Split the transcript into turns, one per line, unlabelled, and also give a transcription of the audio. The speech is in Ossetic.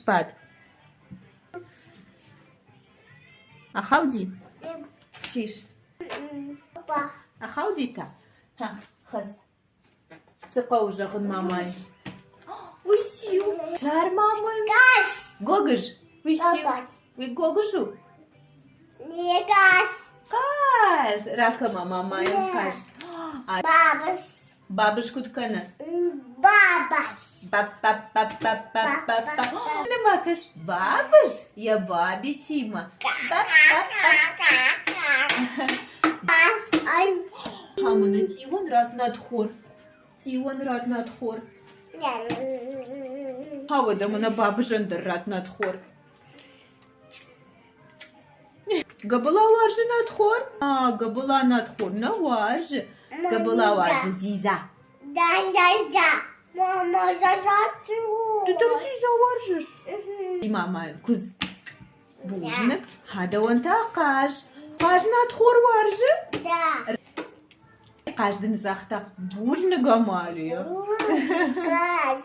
Сбад. Ахауди? Сис. Ахауди та? Ха, хӕц. Цы хъӕуы зӕгъын мамайы? Уый циу? Зар мамы. Гогыз. Уый циу? Уый гогыз у?
Не газ.
Хъаз! Ракӕ-ма мамайӕн хъаз.
Бабыз.
Бабыз куыд кӕны?
Бабас.
Бап-бап-бап-бап-бап-бап. Нӕ кӕс, бабыз йӕ бабитимӕ. Хамыны цъиуӕн ратт надхор. Цъиуӕн ратт надхор. Хауӕд ӕмӕ нӕ бабызӕн дӕр ратт надхор. Гӕбыла уарзы надхор? А, Гӕбыла надхор нӕ уарзы. Гӕбыла уарзы дзидза.
Да, да, да. Мама, за
Ты дӕр дзидза уарзыс? Мамӕ, куыдз. Бузныг. Хӕдӕуӕн та хъаз. Хъаз надхор уарзы?
Да.
Хъаз дын загъта, бузныг, Амалия.
Газ.